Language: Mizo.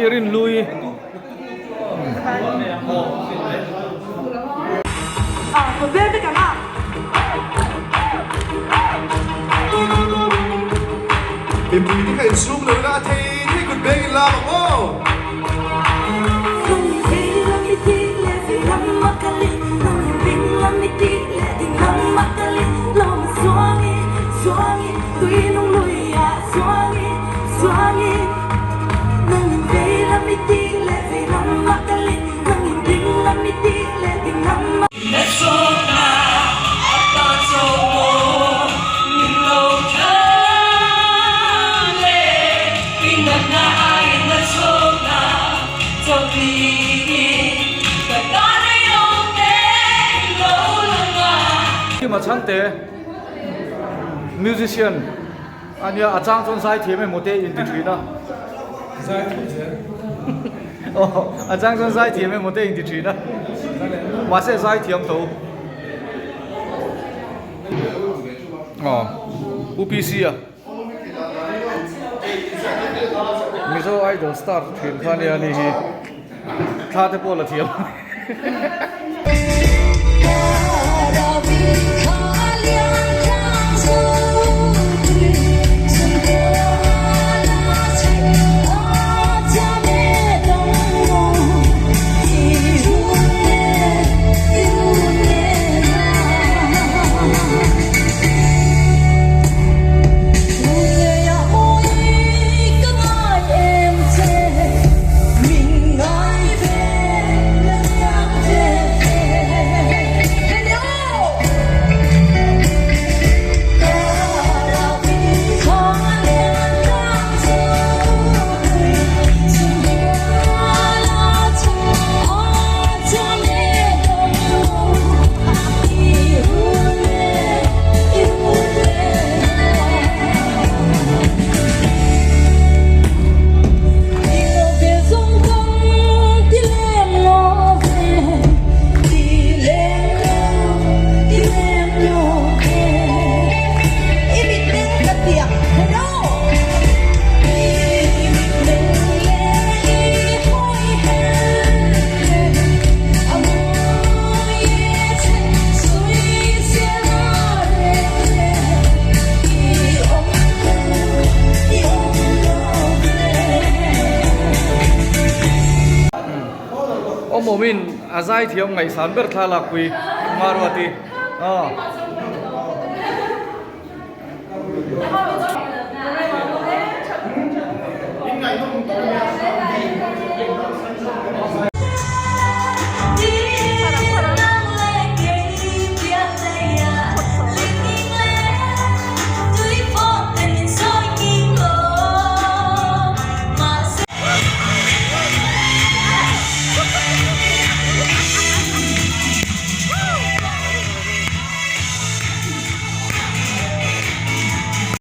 Hei Rinhlui. Mipui te kha insum lo ila a thei thei kut beng in lam ang aw. Kima chhangte musician ania a chang chuan zai thiam emaw te in ti thin a aw a chang chuan zai thiam emaw te in ti thin a mahse zai thiam tho aw UPC a Mizo Idol star thin kha ania ni hi thla te pawh la thiam. Awmawmin a zaithiam ngaihsan ber thla lakpui Maruati aw.